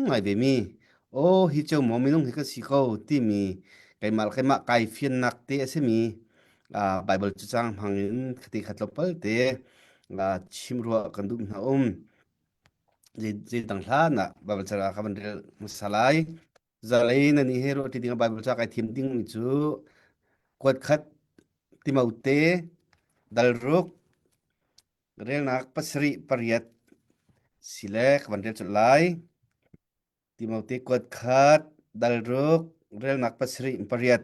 ngai ve mi aw hi ceu maw minung hi ka si ko timi keimah le keimah kai fiannak te a simi Bible cacang hmang in khati khat tlawmpal te chim ruah kan duh hna um. Zei dang hlan ah Bible ca ka van rel hmasa lai. Zalei na ni he ruah ti ding ah Bible ca kai thim ding mi cu kuat khat Timote dal ruk relnak pasarih pariat si le ka van rel colh lai. Timote kuat khat dal ruk relnak pasarih pariat.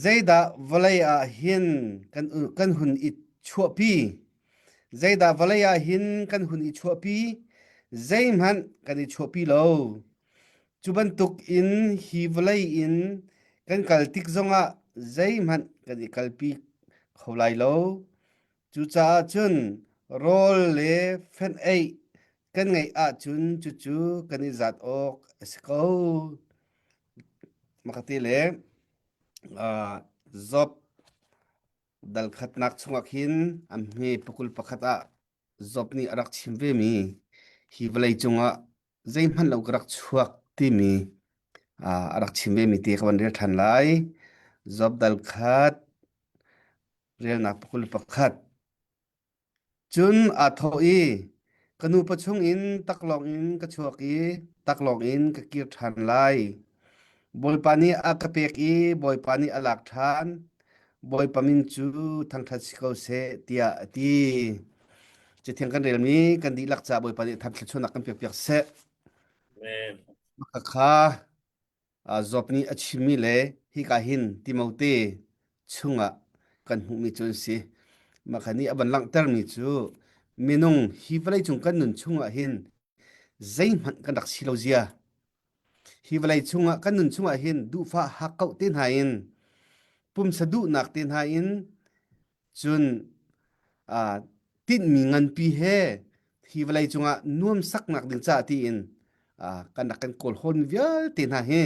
Zeidah vawlei ah hin kan, kan hun i chuahpi? Zeidah vawlei ah hin kan hun i chuahpi? Zeihmanh kan i chuahpi lo. Cu bantuk in hi vawlei in kan kal tik zongah zeihmanh kan i kalpi kho lai lo. Cucaah cun rawl le fenh-eih kan ngeih ahcun cucu kan i zat awk a si ko. Makati le uh, Job dal khatnak chungah khin a hme pakul pakhat ah Job nih a rak chim vemi hi vawlei cungah zeihmanh lo ka rak chuak timi uh, a rak chim vemi te ka van rel ṭhan lai. Job dal khat relnak pakul pakhat. Cun aa thawh i, Ka nupa chungin taklawng in ka chuak i taklawng in ka kir ṭhan lai. Bawipa nih a ka pek i Bawipa nih a lak ṭhan. Bawipa min cu thangṭhat si ko seh, tiah a ti. Cathiang kan relmi kan dihlak caah Bawipa nih tham thluachuahnak kan pekpiak seh. Amen. Khakha Job nih a chimmi le hika hin Timote chungah kan hmuhmi cu an si. Mah kha nih a van langhtermi cu minung hi vawleicung kan nun chungah hin zeihmanh kan rak si lo zia. Hi vawlei chungah kan nun chungah hin duhfah hakkauh te hna in pumsa duhnak te hna in Cun aa tinhmi nganpi he hi vawlei cungah nuamsaknak ding caah tiin kan rak kan kawl hawlmi vialte hna hi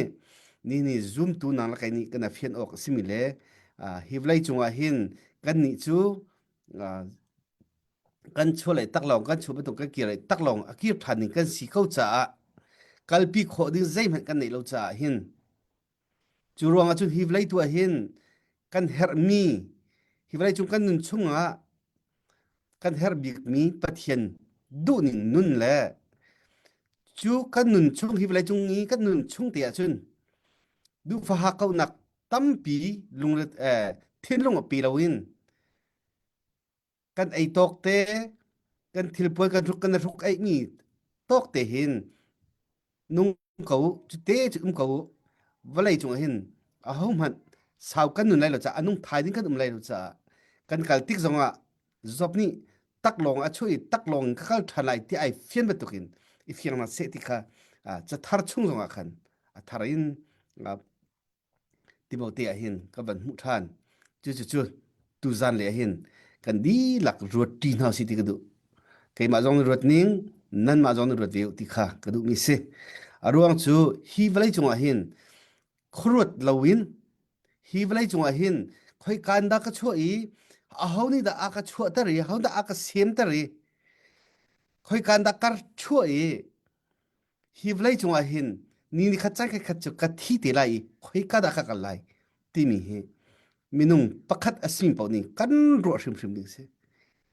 ni ni zumtu nang le kei nih kan fian awk a simi le hi vawlei cungah hin kannih cu kan chuah le taklawng kan chuah bantuk kan kir le taklawng a kir ṭhan ding kan si ko caah kalpi khawh ding zeihmanh kan neih lo caah hin Cu ruangah cun hi vawlei tu ah hin kan herhmi hi vawlei cung kan nun chungah kan herh bikmi Pathian duhning nun le cu kan nun chung hi vawlei cung i kan nun chung te ah cun duhfaha kaunak tampi lungre eh, thinlung a pe loin kan ei tawk te kan thilpuan kan hruk kan hruk ei mi tawk te hin nung ko cu te cu um ko vawlei cungah hin aho hmanh sau kan nun lai lo caah anung thai ding kan um lai lo caah kan kal tik zongah Job nih taklawng a chuah i taklawng in ka kal ṭhan lai ti ai fian bantukin i fiang na seh ti kha cathar chung zongah khan a thar in Timote ah hin ka van hmuh ṭhan. Cucu tuzan le ah hin kan dihlak ruat ṭi hna usih ti ka duh. Keimah zong nih ruat ning, nanmah zong nih ruat ve u ti kha ka duhmi si. A ruang cu hi vawlei cungah hin khuaruat loin hi vawlei cungah hin khoika in dah ka chuah i aho nih dah a ka chuahter i aho dah a ka semter i khoika in dah kar chuah i hi vawlei cungah hin ni ni khat caan khat khat cu ka thi te lai i khoika dah ka kal lai timi hi minung pakhat a simi paoh nih kan ruah hrimhrim ding a si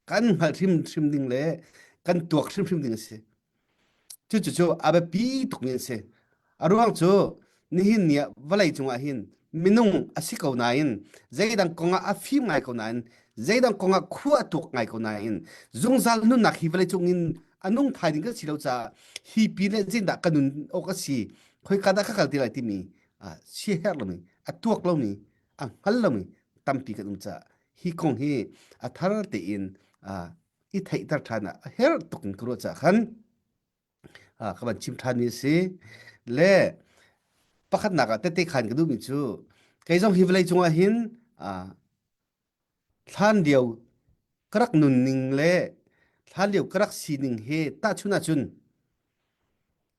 kan hngalh hrimhrim ding le kan tuak hrimhrim ding a si cucu cu a biapi tukmi a si a ruang cu nihin ni ah vawlei cungah hin minung a si ko nain zeidang kongah a fim ngai ko nain zeidang kongah khua a tuak ngai ko nain zungzal nunnak hi vawlei cung in a nung thai ding kan si lo caah hi pin le zindah ka nun awk a si khoika dah ka kal ti lai timi si herh lomi a tuak lomi a hngal lomi tampi kan um caah hi kong hi a thar tein i theihter ṭhan ah a herh tuk in ka ruah caah khan ka van chim ṭhanmi a si le pakhatnak ah tette khan ka duhmi cu kei zong hi vawlei cungah hin Hlan lio ka rak nunning le hlan lio ka rak sining he tahchunh ahcun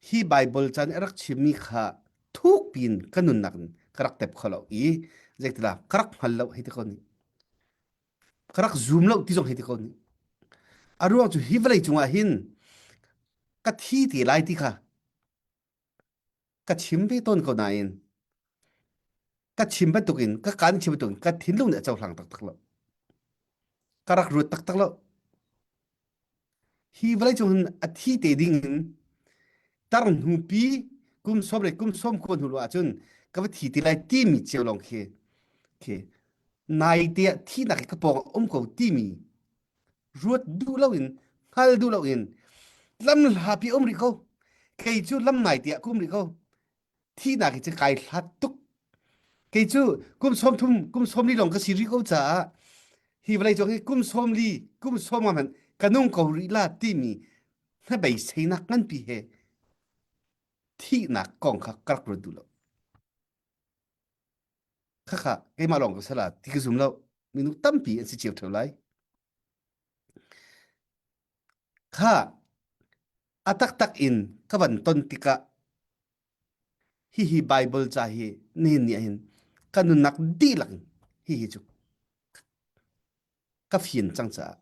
hi Baibal ca nih a rak chimmi kha thukpi in ka nunnak in ka rak tep kho lo i zeitilah ka rak hngal lo hei ti ko nih ka rak zum lo ti zong hei ti ko nih a ruang cu hi vawlei cungah hin ka thi te lai ti kha. Ka chim ve tawn ko nain ka chim bantukin ka kaan chim bantukin ka thinlung nih a cohlang taktak lo. Ka rak ruat taktak lo. Hi vawleicung hin a thi te ding in tar hnupi kum sawm le kum sawm khua hnu lo ahcun ka va thi te lai timi cio lawng khi khi nai te ah thihnak hi ka pawng ah um ko timi ruat duh loin hngal duh loin lam hlapi um rih ko kei cu lam nai te ah ka um rih ko thihnak hi cu kai hlat tuk kei cu kum 30 kum 40 lawng ka si rih ko caah hi vawlei cung hi kum 40 kum 50 hmanh ka nung ko rih la timi hnabeiseinak nganpi he thihnak kong kha ka rak ruat duh lo khakha keimah lawng ka sala ti ka zum lo minung tampi an si cio theo lai Kha a taktak in ka van ton tikah hihi Baibal ca hi nihin ni ahhin ka nunnak dihlak in hihi cu ka fian cang caah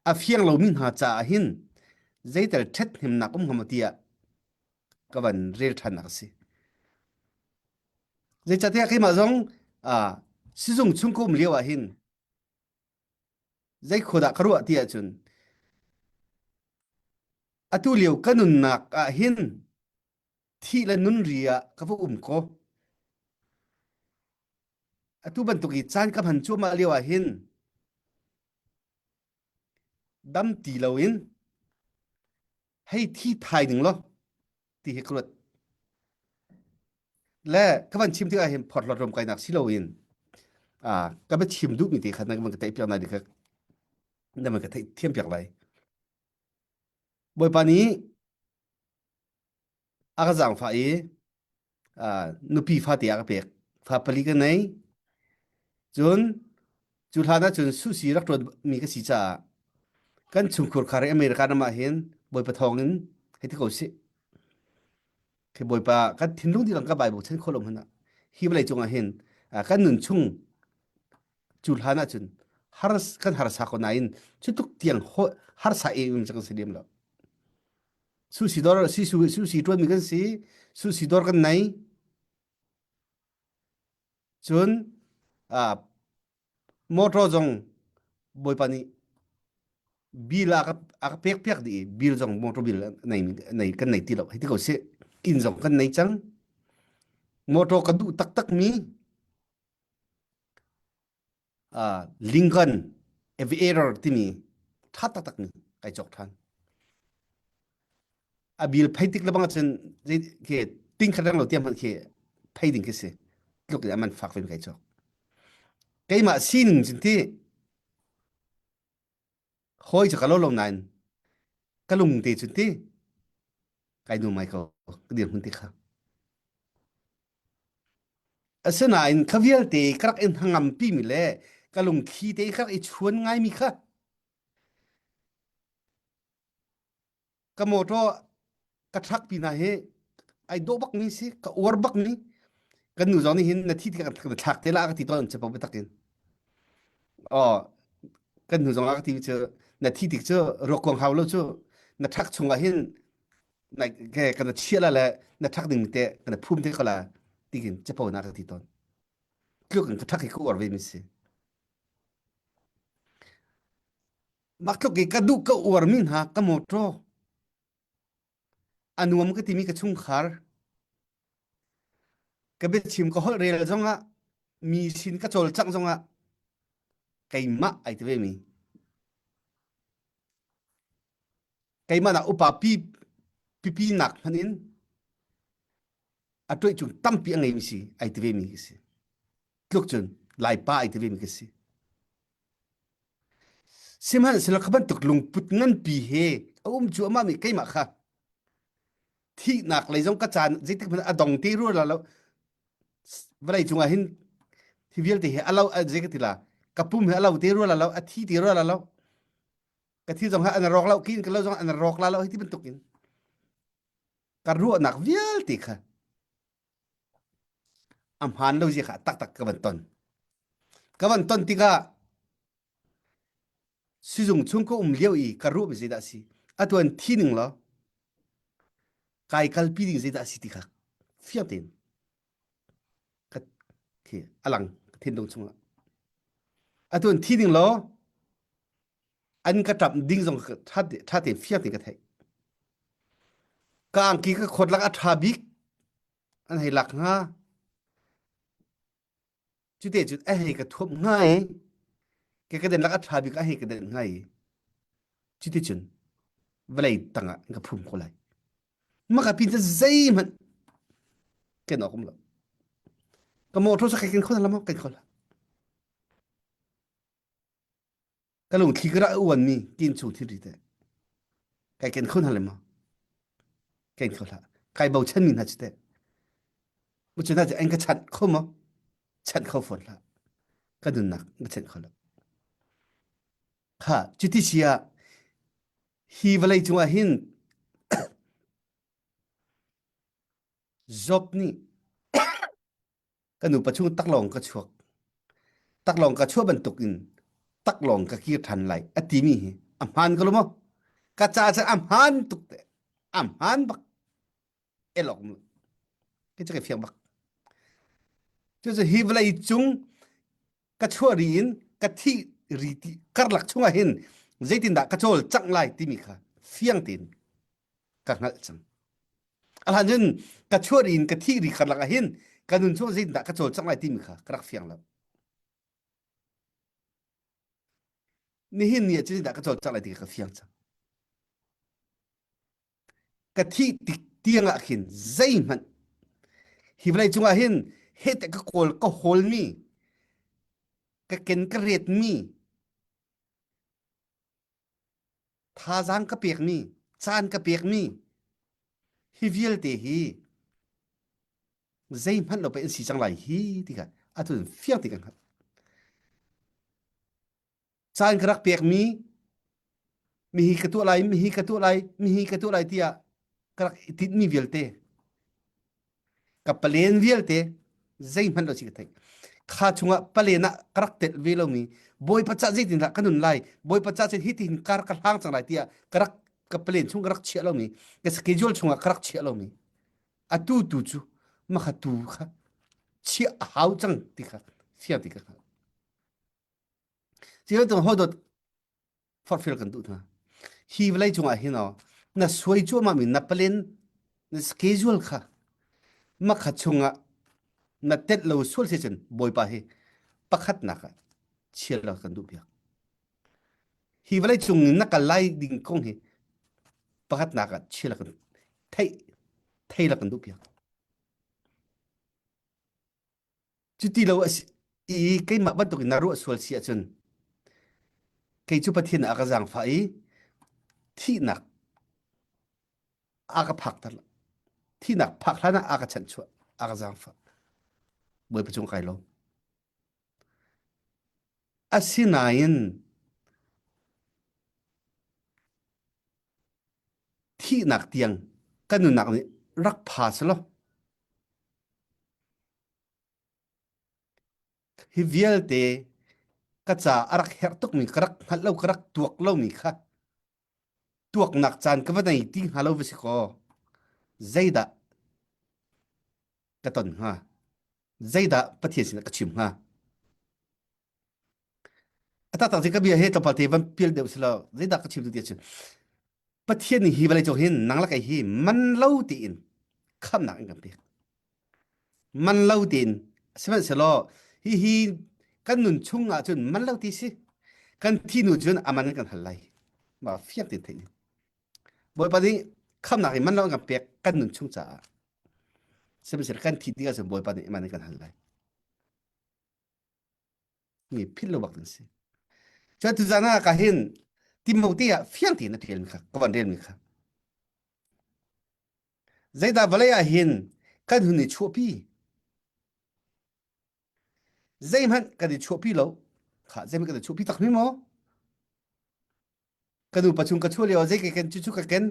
a fiang lomi hna caah hin zeitel ṭhathnemnak um hnga maw tiah ka van rel ṭhannak a si. Zeicahtiah keimah zong uh, sizung chung ka um lio ah hin Zei khua dah ka ruah ti ahcun atu lio ka nunnak ah hin thih le nun ri ah ka va um ko. Atu bantuk i caan ka hman cuahmah lio ah hin dam ti loin hei thi thai ding law ti hi ka ruat. Le ka van chim tikah hin phorhlawt rom kainak si loin ah ka va chim duhmi te kha na van ka theih piak lai kha na van ka theih thiam piak lai. Bawipa nih a ka zaangfah i nupi fate a ka pek. Fa pali ka nei. Cun cu hlan ahcun susi rak ṭuan mi ka si caah kan chungkhur khar i America ram ah hin Bawipa thawng in hei ti ko sih. Khi Bawipa kan thinlung dihlak ka Bible chan khawh lo hmanh ah hi vawlei cung ah hin kan nun chung cu hlan ahcun har kan harsa ko nain cu tuk tiang harsa em kan si lem lo. Sushi dawr sushi ṭuanmi kan si sushi dawr kan nei cun motor zong bawipa nih bill a ka a ka pek piak dih i bill zong motor bill nei nei kan nei ti lo hei ti ko sih inn zong kan nei cang motor ka duh taktak mi uh, Lincoln Aviator timi ṭha taktak mi kai cawk ṭhan. A bil phei tik lebang ahcun khi ting khat reng lo tiang hmanh khi phei ding khi si. Tluk in a man fak ve kai cawk. Keimah sining cun ti hawi cu ka lo lo nain ka lung te cun ti kai nu mai ko ka dirhmun ti kha. Asinain kha vialte ka rak in hnangampi mi le ka lungthli te ka rak i chuan ngaimi kha ka motor ka truck pi hna hi ai dawh bak mi si ka uar bak mi kan nu zong nih hin na thi ti kan thlak te la ka ti tawn che pa tak in oh kan nu zong a ka ti cu na thi tik cu ruak kuang hau lo cu na truck chungah hin na ke kana chia la le na thak ding te kana phum te ko la tikin chapo na ka ti ton tluk in ka thak hi ka uar ve mi si mak tluk i ka duh ka uar mi hna ka motor a nuam ka timi ka chungkhar ka biachim ka holh rel zongah mi sin ka cawlcangh zongah keimah ai ti ve mi keimah nak upa pi pipi nak hmanh in a tuai cung tampi a ngeimi si ai ti ve mi ka si tluk cun laipa ai ti ve mi ka si sihmanhsehlaw kha bantuk lungput nganpi he a um cu amah nih keimah kha thihnak lei zong ka caan zeitik hmanh a dong te rua la lo vawlei cungah hin hi vialte hi a lo zei ka ti la ka pum hi a lo te rua la lo a thi te rua la lo ka thi zong ha an rawk lo kin ka lo zong an rawk la lo hi ti bantuk in ka ruahnak vialte kha a hmaan lo zia kha taktak ka van ton ka van ton tikah sizung chung ka um lio i ka ruah mi zeidah si atuan thi ning law kai kalpi ding zeidah si ti kha. Fiang tein ka khi alang ka thinlung chungah. Atu an thi ding law an ka ṭap ding zong ṭha ṭha tein fiang tein ka theih. Ka angki ka khawt lak a ṭha bik an hei lak hnga. Cute cun a hei ka thuamh hnga i ka ka den lak a ṭha bik a hei ka den hnga i cuti cun vawlei tangah an ka phum ko lai. Maka pin cu zeihmanh ken awk um lo. Ka motor cu kai ken kho la maw? Ken kho la. Ka lungthli ka rak uanmi kin chung thilri te kai ken kho hna le maw? Ken kho hlah. Kai bochanmi hna cu teh. Cu hna cu an ka chanh kho maw? Chanh kho fawn hlah. Ka nunnak ka chanh kho lo. Kha cuti si ah hi vawlei cungah hin Job nih ka nupa chung taklawng ka chuak taklawng ka chuah bantuk in taklawng ka kir ṭhan lai a timi hi a hmaan ko lo maw ka ca cu a hmaan tuk te a hmaan bak elok mu ke cu ka fiang bak cucu hi vawlei cung ka chuah ri in ka thih ri ti karlak chungah hin zeitindah ka cawl cangh lai timi kha fiang tein ka hngalh cang. A hlan cun ka chuah ri in ka thih ri karlak ah hin ka nun chung zeitindah ka cawlcangh lai timi kha ka rak fiang lo. Nihin ni ah cun zeitindah ka cawlcangh lai ti kha ka fiang cang. Ka thih tik tiang ah khin zeihmanh hi vawlei cungah hin heh ka kawl ka hawlmi ka ken ka retmi thazaang ka pekmi, caan ka pekmi hi vialte hi zeihmanh lo pei an si cang lai hi ti kha atu in fiang ti ka hngalh. Caan ka rak pekmi mihi ka tuah lai, mihi ka tuah lai, mihi ka tuah lai tiah ka rak i tinhmi vialte ka palen vialte zeihmanh lo si ka theih kha chungah palen ah ka rak telh ve lomi bawipa cah zeitindah ka nun lai bawipa cah cun hitihin kar ka hlang cang lai tiah ka rak ka palen chung ka rak chiah lomi ka schedule chungah ka rak chiah lomi atu tu cu makha tu kha chiah a hau cang ti kha fiang ti ka hngalh Cilo tung hodot forhfial kan duh hna. Hi vawlei cungah hin aw na suai cuahmah mi na palen na schedule kha makha chungah na tet lo sual si cun Bawipa hi pakhatnak ah chial lo kan duh piak. Hi vawlei cung in na kal lai ding kong hi pakhatnak ah chial kan theih thei la kan duh piak. Cuti lo a si i keimah bantukin na ruah sual si ahcun kei cu Pathian a ka zaangfah i thihnak a ka phakter lo. Thihnak phak hlan ah a ka chanhchuah, a ka zaangfah. Bawipa cung kai lawm. Asinain thihnak tiang ka nunnak nih rak pha selaw Hi vialte ka ca a rak herh tukmi ka rak hngalh lo ka rak tuak lomi kha tuaknak caan ka va nei ti hnga lo va si kaw zeidah ka ton hnga zeidah Pathian sinah ka chim hnga A taktak ti ka bia he tlawmpal te van pial deuh si lo zeidah ka chim tu ti ahcun Pathian nih hi vawlei cung hin nang le kei hi man lo tiin khamnak in kan pek. Man lo tiin sihmanhsehlaw hihi kan nun chung ah cun man lo ti si. Kan thi hnu cun a man in kan hal lai. Mah fiang tein theih. Bawipa nih khamnak in man lo in kan pek kan nun chung caah. Sihmanhsehlaw kan thi tikah cun Bawipa nih man in kan hal lai. Mi philh lo bak an si. Cun tuzan ah ka hin Timote ah fiang tein a ṭialmi kha ka van relmi kha. Zeidah vawlei ah hin kan hun i chuahpi? Zeihmanh kan i chuahpi lo. Kha zeihmanh kan i chuahpi tak mi maw? Ka nu pa chung ka chuah lio zei ka ken cucu ka ken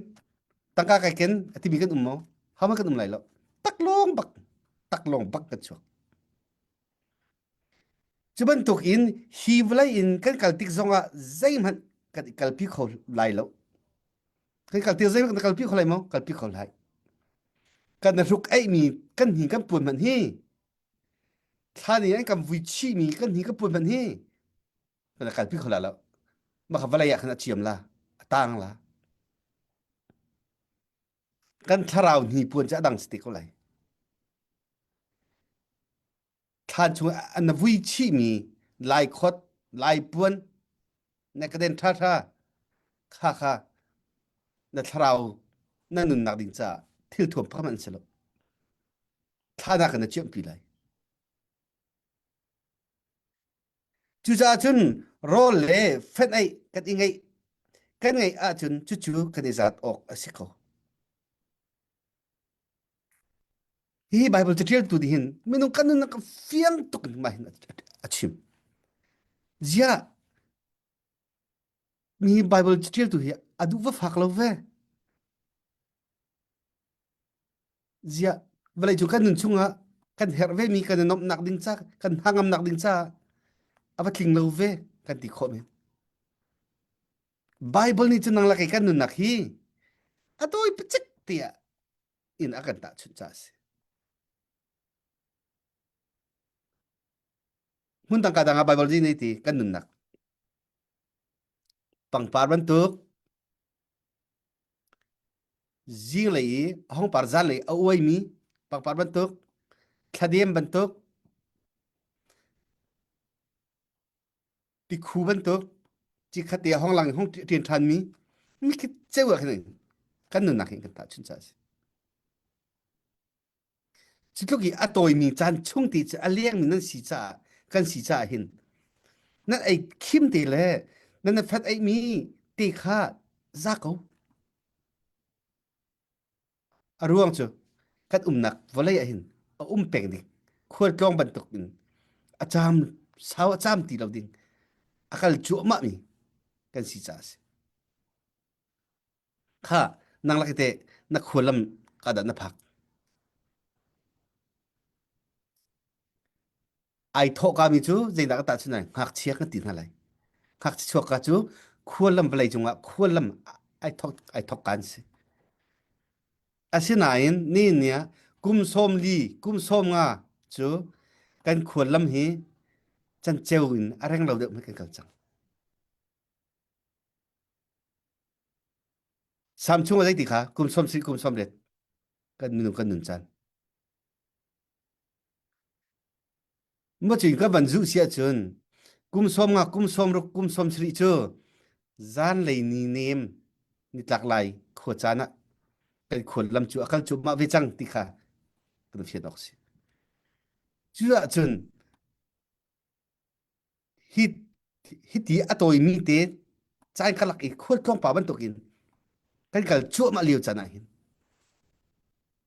tangka ka ken a timi kan um maw? Hama kan um lai lo. Taklawng bak taklawng bak kan chuak. Cu bantuk in hi vawlei in kan kal tik zongah zeihmanh kan i kalpi kho lai lo. Kan kal tik zeihmanh kan kalpi kho lai maw? Kalpi kho lai. Kan hruk eihmi kan hi kan puan hmanh hi thla nih an kan vui chihmi kan hi kan puan hmanh hi kan kalpi kho la lo. Mah kha vawlei ah khan a ciam la, a tang la. Kan thlarau hnipuan cu a dang si te ko lai. Thlan chung an na vui chihmi lai khot, lai puan, na ka den ṭha ṭha kha kha na thlarau na nunnak ding caah thil thuam pham an si lo. Thla na kan na ciampi lai. Cucaah cun rawl le fenh-aih kan i ngeih kan ngeih ahcun cucu kan i zat awk a si ko. Hi Baibal caṭialtu nih hin minung kan nunnak a fiang tuk in mah hin a chim. Ziah mi Baibal caṭialtu hi a duh va fak lo ve. Ziah vawlei cu kan nun chungah kan herh vemi kan i nuamhnak ding ca kan hnangamnak ding caah a va tling lo ve kan ti khawh men. Bible nih cun nang lak i kan nunnak hi a tawi pacik tiah in a kan tahchunh caah a si. Hmun dang ka dang ah Bible nih ti kan nunnak pangpar bantuk zinglei i a hong par zanlei a uaimi pangpar bantuk thladem bantuk tikhu bantuk cikhat te hong lang hong ṭian ṭhanmi mi khi ceu ah khin kan nunnak hin kan tahchunh ca a si. Cu tluk i a tawimi caan chung ti cu a lengmi nan si caah kan si caah hin nan ei khim te le nan fat eimi te kha za ko. A ruang cu kan umnak vawlei ah hin a um peng ding khualtlawng bantuk in a caam sau a caam ti lo ding a kal cuahmah mi kan si caah a si. Kha nang lak te na khualam ka dah na phak. Ai thawh ka mi cu zeidah ka tahchunh lai ngakchia kan ti hna lai. Ngakchia chuak ka cu khualam vawlei cungah khualam ai thawk ai thawk kan si. Asinain ni nia kum sawm li kum sawm nga cu kan khualam hi can ceu in a reng lo deuh kan kal cang. Sam chung a zei ti kha kum sawm si kum sawm ret kan minung kan nun caan. Macin ka van zuh si ahcun kum sawm nga kum sawm ruk kum sawm sarih cu zanlei ni nem nitlak lai khua caan ah kan khual lam cu a kal cuahmah ve cang ti kha kan fian awk si. Cu ahcun hi hiti a tawimi te caan karlak i khualtlawng pa bantukin kan kal cuahmah lio caan ah hin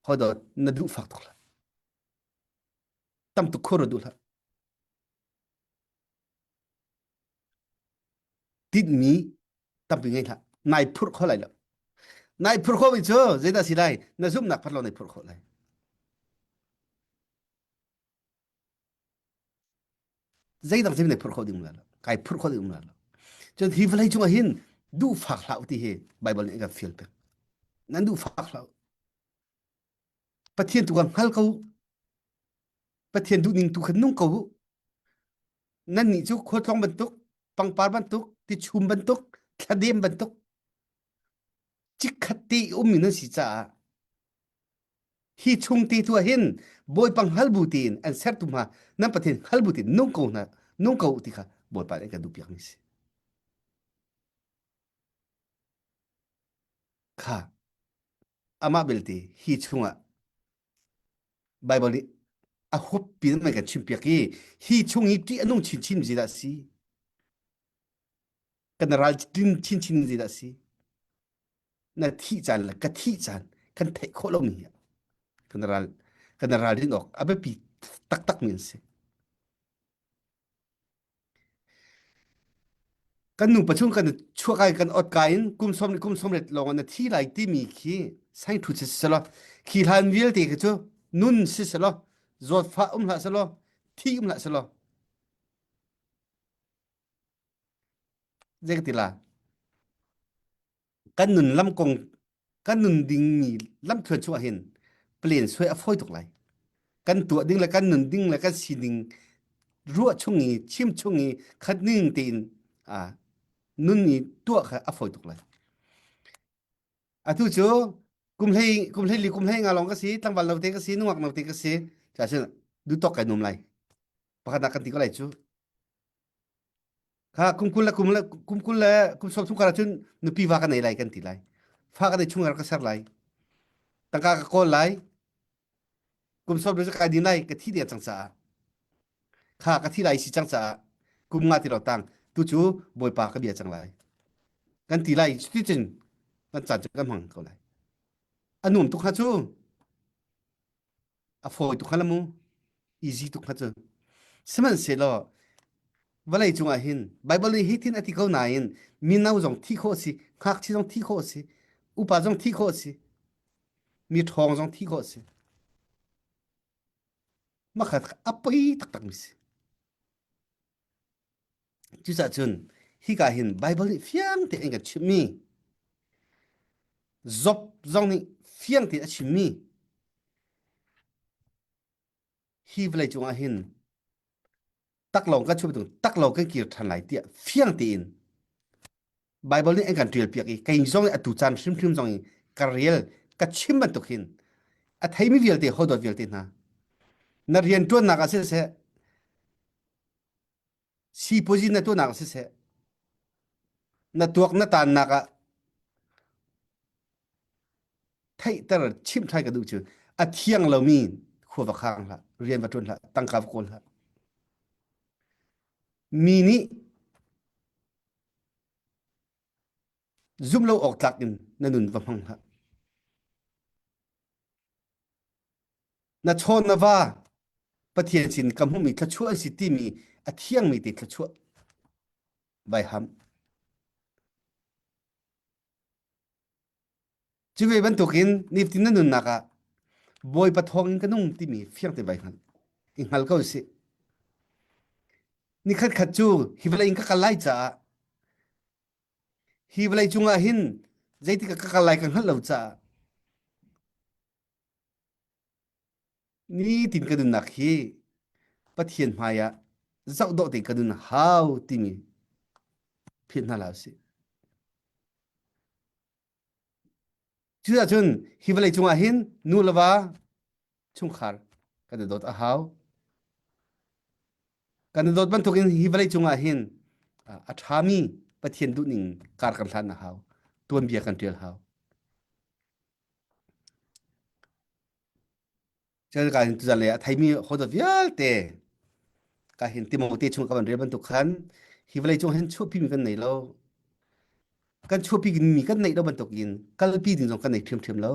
hodot na duh fak tuk hlah tam tuk khur duh hlah tinhmi tampi ngei hlah nai phurh kho lai lo nai phurh kho mi cu zeidah si lai na zumhnak phat lo nai phurh kho lai Zeidang zei na phurh kho ding um lai lo. Kai phurh kho ding um lai lo. Cun hi vawlei cungah hin duhfak hlah u ti hi Bible nih a kan fial peng. Nan duhfak hlah u. Pathian tu kha hngal ko u. Pathian duhning tu kha nung ko u. Nan nih cu khualtlawng bantuk, pangpar bantuk, tichum bantuk, thladem bantuk, chikkhat te i ummi nan si caah Hi chung te tu ah hin Bawipa hngal bu tein an sertu hna nan Pathian hngal bu tein nung ko hna nung ko ti kha Bawipa nih kan duhpiak mi si. Kha amah belte hi chungah Bible nih a huap pi mai kan chimpiak i hi chung hi ṭih a nung chinchin mi zeidah si? Kan ral tin chinchin zeidah si? Na thih caan le ka thih caan kan theih khawh lomi hi kan ral kan ralrin awk a biapi taktak mi an si. Kan nu pachung kan chuak ai kan ot ka in kum som kum som ret lawng na thi lai timi khi sai thu si selaw khi hlan vialte khi cu nun si selaw zawtfah um hlah selaw thi um hlah selaw zei ka ti la kan nun lam kong kan nun dingmi lamthluan chung ah hin. Plan suai a fawi tuk lai. Kan tuah ding le kan nun ding le kan sining ruah chung i chim chung i khat ning tein nun i tuah kha a fawi tuk lai. Atu cu kum hlei kum hlei li kum hlei nga lawng ka si tlangval note ka si nungak note ka si cacun duh tawk kai num lai pakhat nak kan ti ko lai cu kha kum 20 le kum le kum 20 le kum 30 kar ahcun nupi va ka nei lai kan ti lai fa ka nei chung ka ser lai tangka ka kawl lai kum sawm cu kai din lai ka thi deng cang caah kha ka thi lai si cang caah kum nga ti lo tang tu cu bawipa ka bia cang lai kan ti lai cuti cun kan caan cu kan hmang ko lai a nuam tuk kha cu a fawi tuk kha la mu easy tuk kha cu sihmanhsehlaw vawlei cungah hin Bible nih hi tin a ti ko nain mino zong thi khawh si ngakchia zong thi khawh si upa zong thi khawh si mi ṭhawng zong thi khawh si makhat a poi taktak mi si cucaah cun hika hin Bible nih fiang tein kan chimmi Job zong nih fiang tein a chimmi hi vawlei cungah hin taklawng kan chuah bantuk taklawng kan kir ṭhan lai tiah fiang tein Baibal nih an kan ṭial piak i kei zong atu caan hrimhrim zong i ka rel ka chim bantuk hin a theimi vialte hodawt vialte hna na rianṭuannak ah siseh sipuazi na tuahnak ah siseh na tuak na taannak ah theihter chimh ṭhan ka duh cu a thiang lomi khua va khang hlah rian va ṭuan hlah tangka va kawl hlah mi nih zum lo awk tlak in na nun va hmang hlah na chawn na va Pathian sin ka hmuhmi thluachuah an si timi a thiangmi te thluachuah vai ham Cu ve bantukin nifatin na nunnak ah Bawipa thawngin ka nung timi fiang te vai hngal i hngal ko sih. Nikhat khat cu hi vawlei in ka kal lai caah hi vawlei cungah hin zeitik ka kal lai ka hngalh lo caah nitin ka nunnak hi Pathian hmai ah zoh dawh tein ka nun hau timi philh hna hlah usih. Cuticun hi vawlei cungah hin nu le va chungkhar kan i dawt a hau. Kan i dawt bantukin hi vawlei cungah hin a ṭhami Pathian duhning kar kan hlan a hau. Tuanbia kan ṭial hau. Cun ka hin tuzan lei a theimi hodah vialte ka hin Timote chung ka van rel bantuk khan hi vawlei cung hin chuahpi mi kan nei lo. Kan chuahpi mi kan neih lo bantuk in kalpi ding zong kan nei ṭhiamṭhiam lo.